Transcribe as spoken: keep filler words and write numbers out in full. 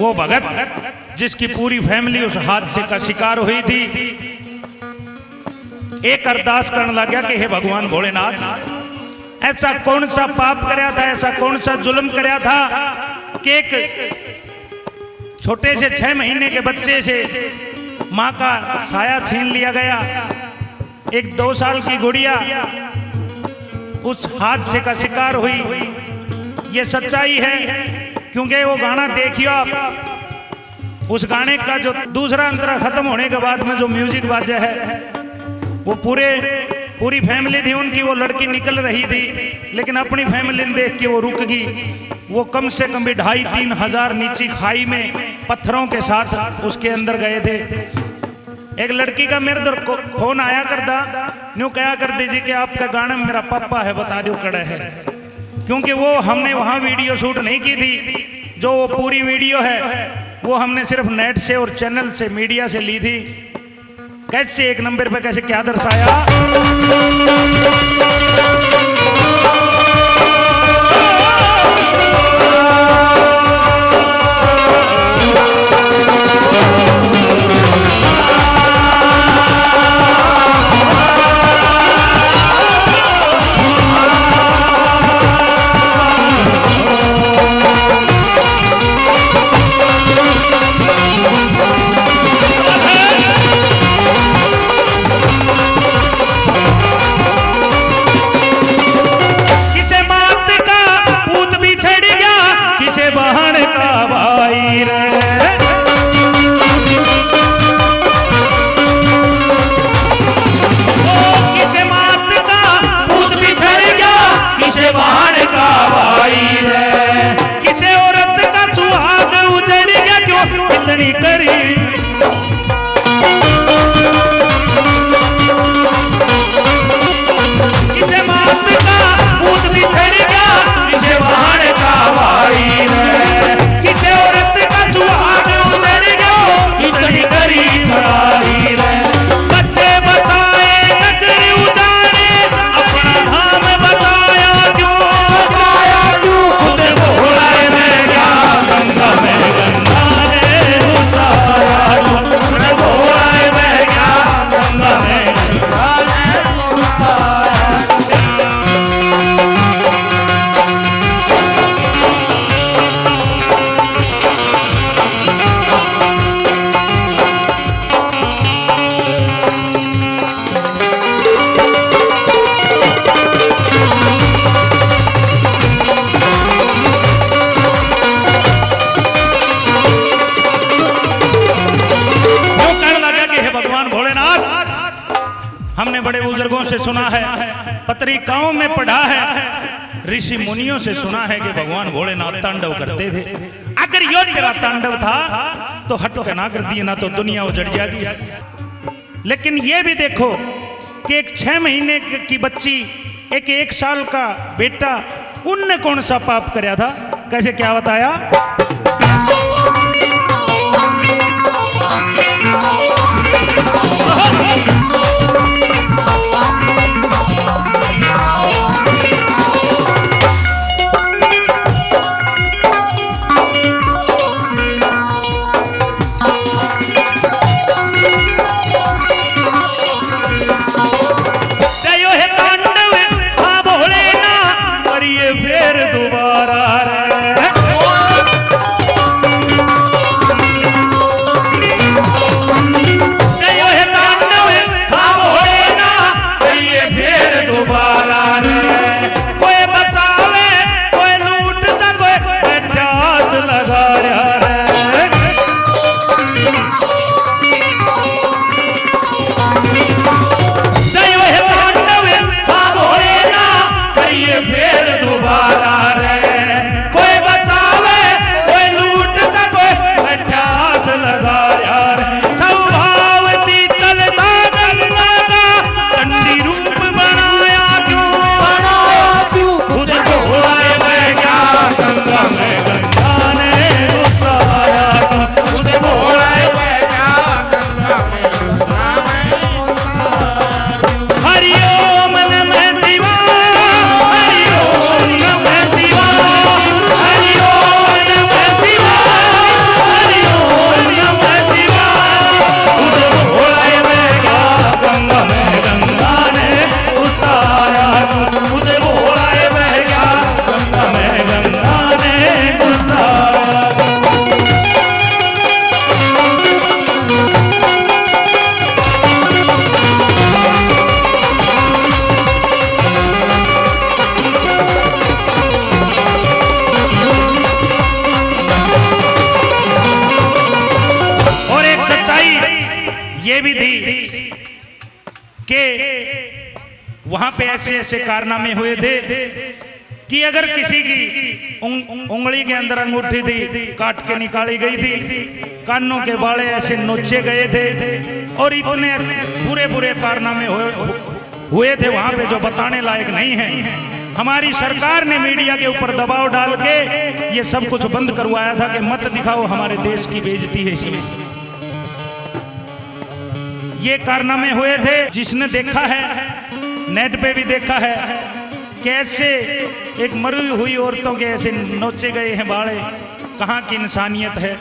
वो भगत, जिसकी पूरी फैमिली उस हादसे का शिकार हुई थी, एक अरदास करने लग गया कि हे भगवान भोलेनाथ, ऐसा कौन सा पाप करया था, ऐसा कौन सा जुल्म करया था कि एक छोटे से छह महीने के बच्चे से माँ का साया छीन लिया गया। एक दो साल की गुड़िया उस हादसे का शिकार हुई। ये सच्चाई है, क्योंकि वो गाना देखियो आप, उस गाने का जो दूसरा अंतरा खत्म होने के बाद में जो म्यूजिक बाजा है, वो पूरे, पूरी फैमिली थी उनकी, वो लड़की निकल रही थी, लेकिन अपनी फैमिली ने देख के वो रुक गई। वो कम से कम भी ढाई तीन हजार नीची खाई में पत्थरों के साथ उसके अंदर गए थे। एक लड़की का मेरे इधर को-, फोन आया करता, न्यू कहा करती जी कि आपका गाने में मेरा पापा है, बता दो कड़ा है, क्योंकि वो हमने वहाँ वीडियो शूट नहीं की थी। जो वो पूरी वीडियो है, वो हमने सिर्फ नेट से और चैनल से, मीडिया से ली थी। कैसे एक नंबर पे कैसे क्या दर्शाया। किसे मात का पूत भी छड़ गया, किसे बहन का भाई रे। ओ, किसे मात का पूत भी छड़ गया, किसे बहन का भाई रे। किसे औरत का सुहाग उजड़ गया, क्यों इतनी करी। किसे मात का पूत भी छड़ गया, किसे बहन का भाई रे। किसे औरत का सुहाग उजड़ गया, इतनी करी भाई रे। बच्चे बचाए नगरी उजाड़े, अपना धाम बचाया क्यों? बचाया क्यों? खुद भोला है मैं क्या, गंगा में गंगा ने घुसाया क्यों? खुद भोला है मैं क्या, गंगा में गंगा ने घुसाया क्यों? वो कहने लगा कि हे भगवान भोलेनाथ, हमने बड़े बुजुर्गों से सुना है, पत्रिकाओं में पढ़ा है, ऋषि मुनियों से सुना है कि भगवान भोलेनाथ तांडव करते थे। अगर यो तेरा तांडव था तो हट के ना कर दिए, ना तो दुनिया उजड़ जाएगी। लेकिन ये भी देखो कि एक छह महीने की बच्ची, एक एक साल का बेटा, उनने कौन सा पाप करया था, कैसे क्या बताया? गयो है तांडव, हाँ भोले ना, करिए फिर दोबारा रे। वहां पे ऐसे ऐसे कारनामे हुए थे कि अगर किसी की उंग-, उंगली के अंदर अंगूठी थी, काट के निकाली गई थी, कानों के बाले ऐसे नोचे गए थे और इतने बुरे बुरे कारनामे हुए, हुए थे वहां पे, जो बताने लायक नहीं है। हमारी सरकार ने मीडिया के ऊपर दबाव डाल के ये सब कुछ बंद करवाया था कि मत दिखाओ, हमारे देश की बेइज्जती है इसमें। ये कारनामे हुए थे। जिसने देखा है, नेट पे भी देखा है, कैसे एक मरी हुई औरतों के ऐसे नोचे गए हैं बाले। कहाँ की इंसानियत है?